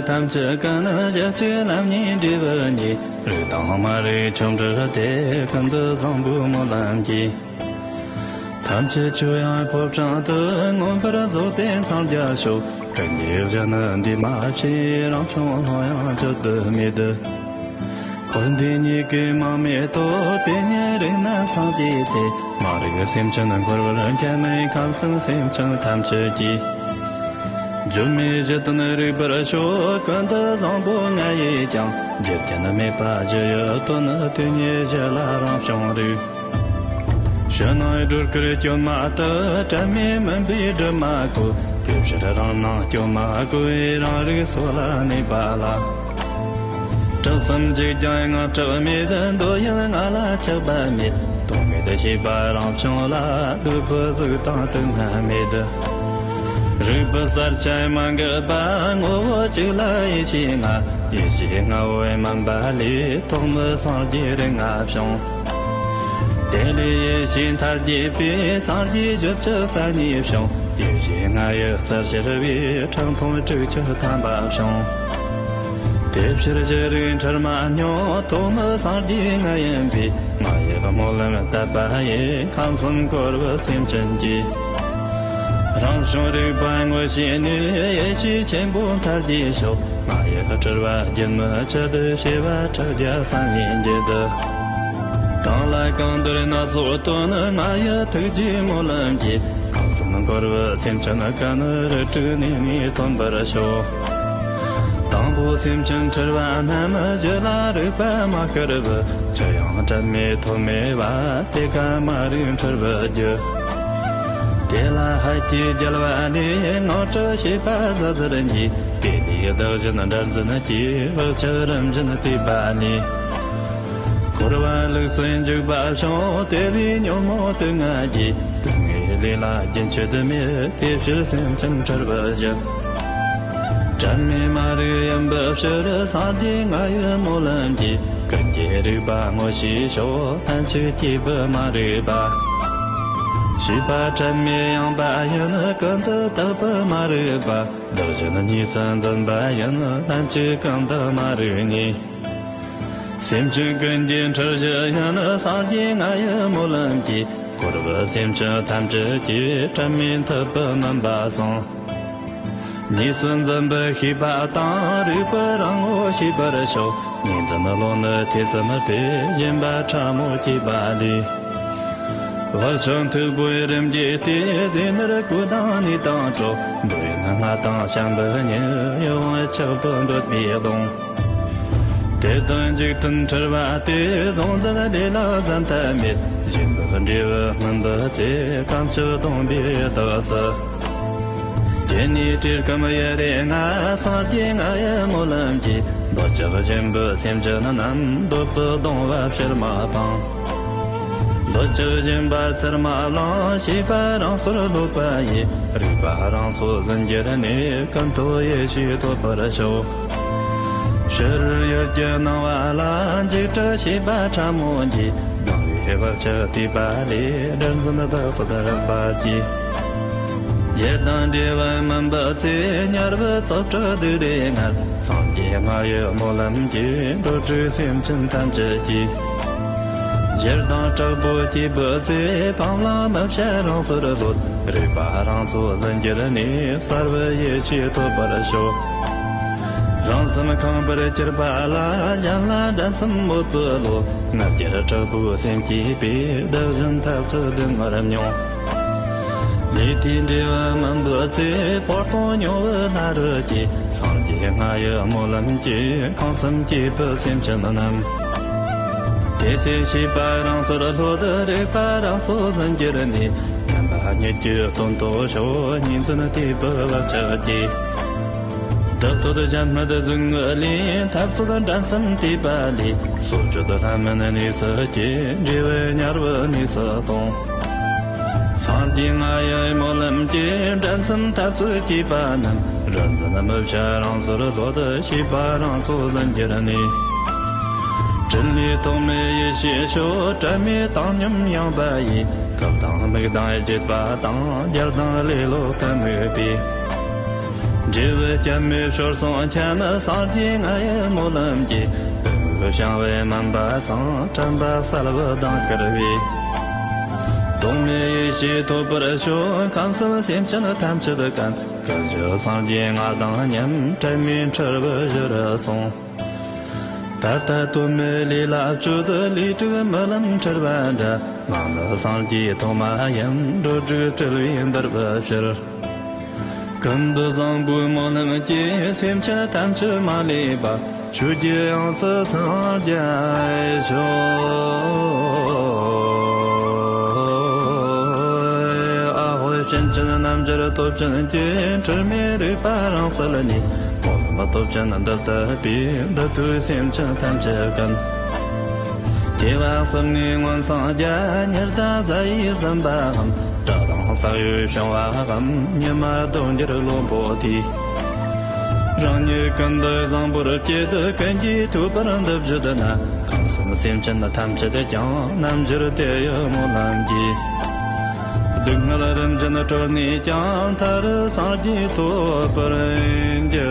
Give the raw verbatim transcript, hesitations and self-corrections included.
ཐམས་ཅད་ཀུན་ནི་ཞི་བྱེད་ལམ་གཉིས་འབྲས་བུ་གཉིས། རིག་དང་མ་རིག་ཆོས་འབྲེལ་ཏེ། ཀུན་ཏུ་བཟང་པོའི་སྨོན་ལམ་གྱིས། ཐམས་ཅད་ཆོས་དབྱིངས་ཕོ་བྲང་དུ། མངོན་པར་རྫོགས་ཏེ་འཚང་རྒྱ་ཤོག་ཀུན་གྱི་གཞི་ནི་འདུས་མ་བྱས། རང་བྱུང་ལྷོད་ཡངས་བཅོས་བསྡུས་མེད། འཁོར་འདས་གཉིས་ཀའི་མིང་མེད་དོ། དེ་ཉིད་རིག་ན་སངས་རྒྱས་ཏེ། མ་རིག་སེམས་ཅན་འཁོར་བར་འཁྱམས་མེད། ཁམས་གསུམ་སེམས་ཅན་ཐམས་ཅད་ཀྱི། སྒྱུ་མའི་གཞི་དོན་རིག་པར་ཤོག་ཀུན་ཏུ་བཟང་པོ་ང་ཡིས་ཀྱང་། རྒྱུ་རྐྱེན་མེད་པ་གཞི་ཡི་དོན། དེ་ཉིད་གཞི་ལ་རང་བྱུང་རིག་ཕྱི་ནང་སྒྲོ་སྐུར་སྐྱོན་མ་དག་དྲན་མེད་མུན་པའི་སྒྲིབ་མ་གོས། དེ་ཕྱིར་རང་སྣང་སྐྱོན་མ་གོས། རང་རིག་སོ་ལ་གནས་པ་ལ། དྲུག་གསུམ་འཇིག་ཀྱང་དངངས་སྐྲག་མེད། འདོད་ཡོན་ལྔ་ལ་ཆགས་པ་མེད། རྟོག་མེད་ཤེས་པ་རང་བྱུང་ལ། སྡུག་པའི་གཟུགས་དང་དུག་ལྔ་མེད། རིག་པའི་གསལ་ཆ་མ་འགགས་པ། ངོ་བོ་གཅིག་ལ་ཡེ་ཤེས་ལྔ། ཡེ་ཤེས་ལྔ་པོའི་མུན་པ་ལས། ཐོག་མའི་སངས་རྒྱས་རིགས་ལྔ་བྱུང་། དེ་ལས་ཡེ་ཤེས་མཐར་གྱིས་པའི། སངས་རྒྱས་བཞི་བཅུ་རྩ་གཉིས་བྱུང་། ཡེ་ཤེས་ལྔ་ཡི་རྩལ་ཤར་བས། ཁྲག་འཐུང་དྲུག་ཅུ་ཐམ་པ་བྱུང་། དེ་ཕྱིར་གཞི་རིག་འཁྲུལ་མ་སྨྱོ། ཐོག་མའི་སངས་རྒྱས་ང་ཡིན་པས། ང་ཡི་སྨོན་ལམ་དད་པ་ཡིས། ཁམས་གསུམ་འཁོར་བའི་སེམས་ཅན་གྱི། རང་བྱུང་རིག་པ་ངོ་ཤེས་ནས། ཡེ་ཤེས་ཆེན་པོ་མཐར་གྱིས་ཤོག་ང་ཡི་སྤྲུལ་པ་རྒྱུན་མི་འཆད། བྱེ་བ་ཕྲག་བརྒྱ་བསམ་ཡས་འགྱེད། གང་ལ་གང་འདུལ་སྣ་ཚོགས་སྟོན། ང་ཡི་ཐུགས་རྗེའི་སྨོན་ལམ་གྱིས། ཁམས་གསུམ་འཁོར་བའི་སེམས་ཅན་ཀུན། རིགས་དྲུག་ནད་ནས་ཐོན་པར་ཤོག་དང་པོ་སེམས་ཅན་འཁྲུལ་པ་རྣམས། རྒྱུད་ལ་རིག་པ་མ་ཤར་བར། ཅི་ཡང་དྲན་མེད་ཐོམ་མེ་བ། དེ་ཀ་མ་རིག་འཁྲུལ་པའི་རྒྱུ། དེ་ལ་ཧད་ཀྱིས་བརྒྱལ་བ་ནི། དངངས་སྐྲག་ཤེས་པ་ཟུར་ཟུར་གྱིས། དེ་ལས་བདག་གཞན་འདྲར་འཛིན་གྱིས། བག་ཆགས་རིམ་བཞིན་བརྟས་པ་ནས། འཁོར་བ་ལུགས་སུ་འཇུག་པ་བྱུང་། དེ་ལས་ཉོན་མོངས་དུག་ལྔ་གིས། སྡུག་བསྔལ་ལས་ལ་རྒྱུན་ཆད་མེད། དེ་ཕྱིར་སེམས་ཅན་འཁྲུལ་པའི་གཞི། དྲན་མེད་མ་རིག་ཡིན་པའི་ཕྱིར། སངས་རྒྱས་ང་ཡི་སྨོན་ལམ་གྱིས། ཀུན་གྱི་རིག་པ་ངོ་ཤེས་ཤོག་ལྷན་ཅིག་སྐྱེས་པའི་མ་རིག་པ། ཤེས་པ་དྲན་མེད་ཡངས་པ་ཡིན། ཀུན་ཏུ་བརྟགས་པའི་མ་རིག་པ། བདག་གཞན་གཉིས་སུ་འཛིན་པ་ཡིན། ལྷན་ཅིག་ཀུན་བརྟགས་མ་རིག་གཉིས། སེམས་ཅན་ཀུན་གྱི་འཁྲུལ་གཞི་ཡིན། སངས་རྒྱས་ང་ཡི་སྨོན་ལམ་གྱིས། འཁོར་བའི་སེམས་ཅན་ཐམས་ཅད་ཀྱི། དྲན་མེད་འཐིབས་པའི་མུན་པ་སངས། གཉིས་སུ་འཛིན་པའི་ཤེས་པ་དང་། རིག་པའི་རང་ངོ་ཤེས་པར་ཤོག་ངོས་འཛིན་བློ་ནི་ཐེ་ཚོམ་སྟེ། ཞེན་པ་ཕྲ་མོ་སྐྱེས་པ་ལས། བག་ཆགས་འཐིབས་པོའི་རིམ་གྱིས་བརྟས། ཟས་ནོར་གོས་དང་ནུས་དང་གྲོགས། འདོད་ཡོན་ལྔ་དང་བྱམས་པའི་ཉེར། ཡིད་དབང་ཆགས་པའི་འདོད་པའི་སྡོང་། དེ་དང་འཇིག་རྟེན་འཁྲུལ་པ་སྟེ། གཟུང་འཛིན་ལས་ལ་བཟའ་འཐབ་མེད། ཞེན་པའི་འབྲས་བུ་སྨིན་པའི་ཚེ། ཁམས་བཅུ་སྡོམ་པའི་བདག་སྲིད། སྐྱེ་གནས་བཀྲེས་སྐོམ་ཡི་རེ་ལྔ། སངས་རྒྱས་ང་ཡི་སྨོན་ལམ་གྱིས། འདོད་ཆགས་ཞེན་པའི་སེམས་ཅན་རྣམས། འདོད་པའི་གདུང་བ་ཕྱིར་མ་སྤངས། འདོད་ཆགས་ཞེན་པ་ཚུར་མ་བླངས། ཤེས་པ་རང་སོར་ལྷོད་པ་ཡིས། རིག་པ་རང་སོ་ཟིན་གྱུར་ནས། ཀུན་རྟོག་ཡེ་ཤེས་ཐོབ་པར་ཤོག་ཕྱི་རོལ་ཡུལ་གྱི་སྣང་བ་ལ། འཇིགས་སྐྲག་ཤེས་པ་ཕྲ་མོ་གིས། སྡང་བའི་བག་ཆགས་བརྟས་པ་ལས། དགྲར་འཛིན་བདག་སྲིད་རགས་པ་སྐྱེས། ཡུལ་དང་འབྲེལ་བ་མིན་པའི་ཚེ། དམྱལ་བའི་བཙོ་བཀྲུ་སྡུག་རུས་ངར། སངས་རྒྱས་ང་ཡི་སྨོན་ལམ་གྱིས། འགྲོ་དྲུག་སེམས་ཅན་ཐམས་ཅད་ཀྱི། ཞེ་སྡང་དྲག་པོ་སྐྱེས་པའི་ཚེ། སྤང་བླང་མི་བྱ་རང་སོར་ལྷོད། རིག་པ་རང་སོ་ཟིན་གྱུར་ནས། གསལ་བའི་ཡེ་ཤེས་ཐོབ་པར་ཤོག་རང་སེམས་ཁེངས་པར་གྱུར་པ་ལ། གཞན་ལ་འགྲན་སེམས་མོས་པའི་བློ། ང་རྒྱལ་དྲག་པོའི་སེམས་སྐྱེས་པས། བདག་གཞན་འཐབ་རྩོད་སྡུག་བསྔལ་མྱོང་། ལས་དེའི་འབྲས་བུ་སྨིན་པའི་ཚེ། འཕོ་ལྟུང་མྱོང་བའི་སྣ་རུ་སྐྱེས། སངས་རྒྱས་ང་ཡི་སྨོན་ལམ་གྱིས། ཁམས་གསུམ་སྐྱེས་པའི་སེམས་ཅན་རྣམས། དེ་ཚེ་ཤེས་པ་རང་སོར་ལྷོད། རིག་པ་རང་སོ་ཟིན་གྱུར་ནས། ཉམས་པ་ཉིད་ཀྱི་དོན་རྟོགས་ཤོག་གཉིས་འཛིན་བརྟས་པའི་བག་ཆགས་ཀྱིས། བདག་བསྟོད་གཞན་སྨོད་ཟུག་རྔུ་ལས། འཐབ་རྩོད་འགྲན་སེམས་བརྟས་པ་ལས། སྲོག་གཅོད་ལྷ་མིན་གནས་སུ་སྐྱེ། འབྲས་བུ་དམྱལ་བའི་གནས་སུ་ལྟུང་། སངས་རྒྱས་ང་ཡི་སྨོན་ལམ་གྱིས། འགྲན་སེམས་འཐབ་རྩོད་སྐྱེས་པ་རྣམས། རིག་འཛིན་མི་བྱ་རང་སོར་ལྷོད། ཤེས་པ་རང་སོ་ཟིན་གྱུར་ནས། ཕྲིན་ལས་ཐོགས་མེད་ཡེ་ཤེས་ཤོག་དྲན་མེད་བཏང་སྙོམས་ཡངས་པ་ཡིས། ཐབས་དང་དམིགས་དང་བརྗོད་པ་དང་། རྒྱལ་དང་ལེ་ལོ་གཏི་མུག་པས། འབྲས་བུ་སྐྱབས་མེད་ཞོར་སོང་ཁྱམས། སངས་རྒྱས་ང་ཡི་སྨོན་ལམ་གྱིས། བདུད་བཤང་བའི་མུན་པ་སངས། དྲན་པ་གསལ་བུ་གདེང་ཁར་བའི། གདོང་མའི་ཡེ་ཤེས་ཐོབ་པར་ཤོག་ཁམས་གསུམ་སེམས་ཅན་ཐམས་ཅད་ཀུན། ཀུན་གཞི་སངས་རྒྱས་ང་དང་མཉམ། དྲན་མེད་འཁྲུལ་བའི་གཞིར་སོང་། ད་ལྟ་དོན་མེད་ལས་ལ་སྤྱོད། ལས་དྲུག་རྨི་ལམ་འཁྲུལ་བ་འདྲ། ང་ནི་སངས་རྒྱས་ཐོག་མ་ཡིན། འགྲོ་དྲུག་སྤྲུལ་བའི་འདུལ་བའི་ཕྱིར། ཀུན་ཏུ་བཟང་པོའི་སྨོན་ལམ་གྱིས། སེམས་ཅན་ཐམས་ཅད་མ་ལུས་པ། ཆོས་ཀྱི་དབྱིངས་སུ་སངས་རྒྱས་ཤོག་ཨ་ཧོ། ཕྱིན་ཅི་ལོག་རྣམ་འགྱུར་སྟོབས་ཅན་གྱིས། འཁྲུལ་མེད་རིག་པ་རང་གསལ་ནས། སྟོབས་སྟོབས་ཅན་འདི་ལྟ་བུའི། འདི་ཐོས་སེམས་ཅན་ཐམས་ཅད་ཀུན། སྐྱེ་བ་གསུམ་ནས་མངོན་སངས་རྒྱས། ཉི་ཟླ་གཟའ་ཡིས་ཟིན་པའམ། སྒྲ་དང་ས་གཡོས་བྱུང་བའམ། ཉི་མ་ལྡོག་འགྱུར་རླུང་པོ་དེས། རང་ཉིད་ཀུན་ཏུ་བཟང་པོར་བསྐྱེད། ཀུན་གྱིས་ཐོས་པར་འདི་བརྗོད་ན། ཁམས་གསུམ་སེམས་ཅན་ཐམས་ཅད་ཀྱང་། རྣམ་འགྱུར་དེ་ཡི་སྨོན་ལམ་གྱིས། སྡུག་བསྔལ་རིམ་བཞིན་གྲོལ་ནས་ཀྱང་། མཐའ་རུ་སངས་རྒྱས་ཐོབ་པར་འགྱུར།